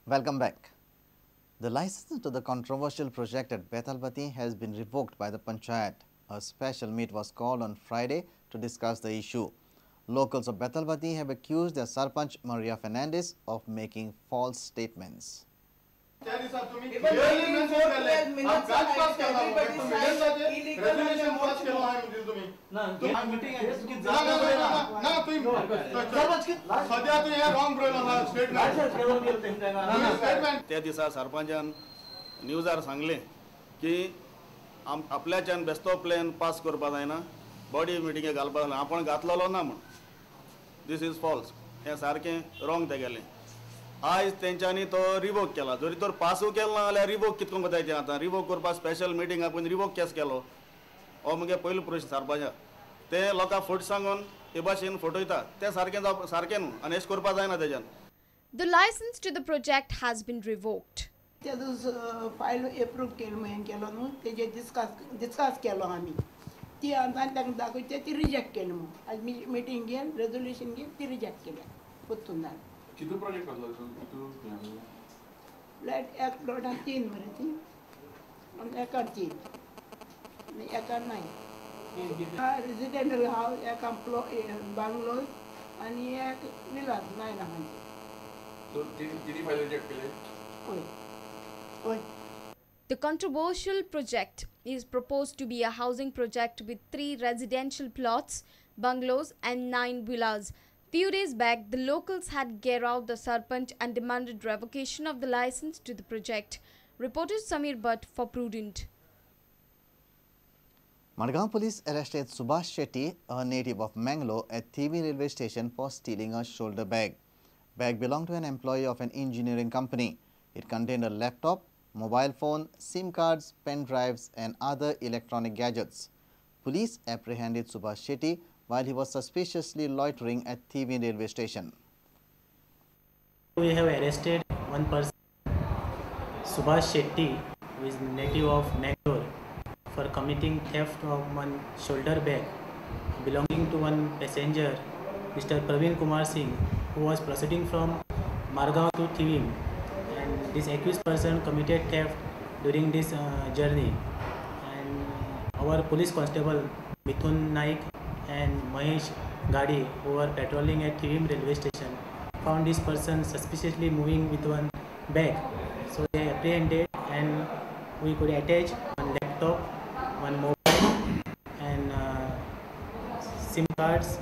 Welcome back. The license to the controversial project at Betalbatim has been revoked by the Panchayat. A special meet was called on Friday to discuss the issue. Locals of Betalbatim have accused their Sarpanch Maria Fernandez of making false statements. त्या दिसा सरपंचान न्यूजार सांगलें की आपल्याच्यान बेस्तो plan pass करपा जायना, body मिटिंगे घालपा जायना, आपण घातलेलो ना म्हूण. This is false, हें सारकें रॉंग तेगेलें. आयज तेंच्यांनी तो रिवोक केला. जरी तर पासूय केलो ना जाल्यार रिवोक कितको कोताय तें आतां रिवोक करपाक स्पेशल मिटींग आपोवन रिवोक केस केलो. हो मुगे पयलो प्रश्न सरपंचा. ते लोकांक फट सांगून हे भाशेन फटयता ते सारकें जावप सारकें न्हू आनी अशें करपाक जायना तेज्यान. The license to the project has been revoked. तेजो फायल एप्रूव केलो हें केलो न्हू तेजेर डिस्कस केलो आमी. ती आतां तांकां दाखयता ती रिजेक्ट केली म्हूण. आज मिटींग घेवन रेजोल्युशन घेवन ती रिजेक्ट केल्या पोत्तून जालें. कितू प्रोजेक्ट आसलो कितू फ्लॅट एक प्लॉटान 3 मरे ती आनी एकार 3 आनी एकार 9. रेजिडेंटल हावस एका बांगलो आनी एक विलास 9 लाखांचे. तिनी फायल रिजेक्ट केले? हय हय. The controversial project is proposed to be a housing project with 3 residential plots, bungalows and 9 villas. Few days back, the locals had gheraoed the Sarpanch and demanded revocation of the license to the project. Reporter Samir Bhatt for Prudent. Madgaon police arrested Subhash Shetty, a native of Mangalore, at Thivim railway station for stealing a shoulder bag. Bag belonged to an employee of an engineering company. It contained a laptop, mobile phone, SIM cards, pen drives and other electronic gadgets. Police apprehended Subhash Shetty while he was suspiciously loitering at Thivim railway station. We have arrested one person, Subhash Shetty, who is native of Mangalore, for committing theft of one shoulder bag belonging to one passenger, Mr. Praveen Kumar Singh, who was proceeding from Margao to Thivim. And this accused person committed theft during this journey. And our police constable Mithun Naik and Mahesh Gadi, who were patrolling at Thivim railway station, found this person suspiciously moving with one bag. So they apprehended and we could attach one laptop, one mobile and SIM cards,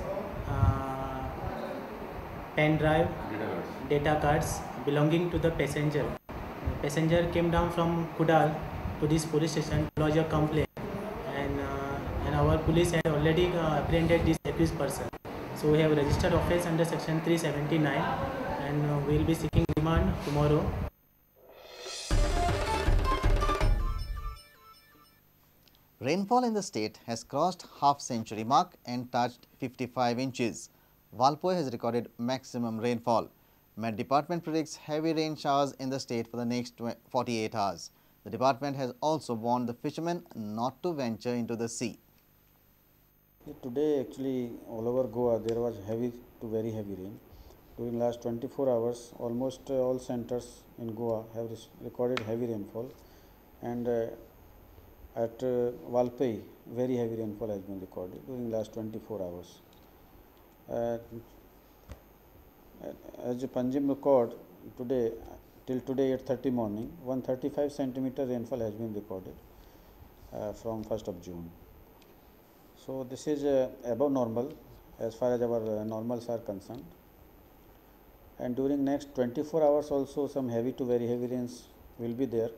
pen drive, data cards belonging to the passenger. The passenger came down from Kudal to this police station to lodge a complaint, and our police had already apprehended this accused person. So we have registered offence under section 379 and we will be seeking remand tomorrow. Rainfall in the state has crossed half-century mark and touched 55 inches. Valpoi has recorded maximum rainfall. Met Department predicts heavy rain showers in the state for the next 48 hours. The department has also warned the fishermen not to venture into the sea. Today actually all over Goa there was heavy to very heavy rain. During last 24 hours almost all centers in Goa have recorded heavy rainfall, and at Valpoi very heavy rainfall has been recorded during last 24 hours. As Panjim record today, till today 8:30 morning, 135 centimeter rainfall has been recorded from 1st of June. So this is above normal as far as our normals are concerned. And during next 24 hours also some heavy to very heavy rains will be there.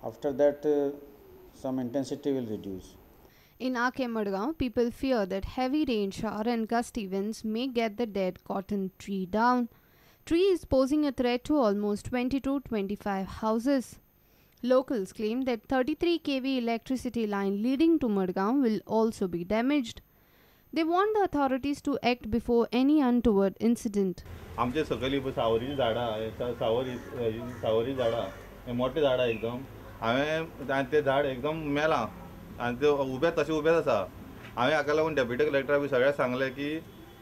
After that some intensity will reduce. In Ake Madgaon, people fear that heavy rain shower and gusty winds may get the dead cotton tree down. Tree is posing a threat to almost 20 to 25 houses. Locals claim that 33 kV electricity line leading to Madgaon will also be damaged. They want the authorities to act before any untoward incident. आमचे सकयली सावरीची झाडां, सावरी झाडां, हे मोठे झाडां एकदम हांवें ते झाड एकदम मेलां आनी ते उबेच तशें उबेच आसा. हांवें हाका लागून डेप्युटी कलेक्टरा बी सगळ्यांक सांगलें की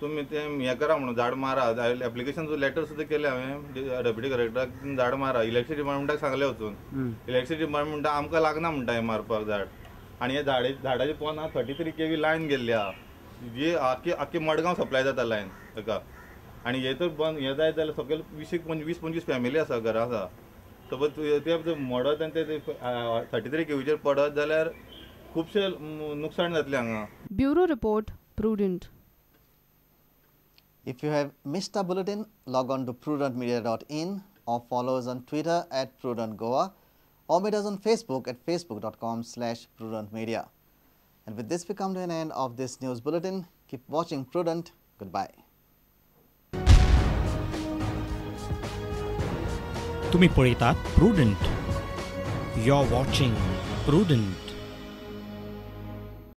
तुमी तें हें करा म्हणून झाड मारा. एप्लिकेशन लेटर सुद्दां केलें हांवें डेप्युटी कलेक्टराक, झाड मारा. इलेक्ट्रिसिटी डिपार्टमेंटाक सांगलें वचून, इलेक्ट्रिसिटी डिपार्टमेंट म्हणटा आमकां लागना म्हणटा हें मारपाक झाड. आनी हे झाडाचे पोंदा 33 kV line गेल्ली आहा, जी आख्खी आख्खी मडगांव सप्लाय जाता लायन ताका. आनी हे तर बंद हें जायत जाल्यार सकयल 20-25 फॅमिली आसा, घरां आसा. सपोज ते मोडत आनी ते 33 kVचेर पडत जाल्यार खुबशे नुकसाण जातलें हांगा. Bureau report, Prudent. If you have missed our bulletin, log on to prudentmedia.in or follow us on Twitter at prudentgoa or meet us on Facebook at facebook.com/prudentmedia. And with this, we come to an end of this news bulletin. Keep watching Prudent. Goodbye. तुम्ही पळयतात Prudent. You're watching Prudent.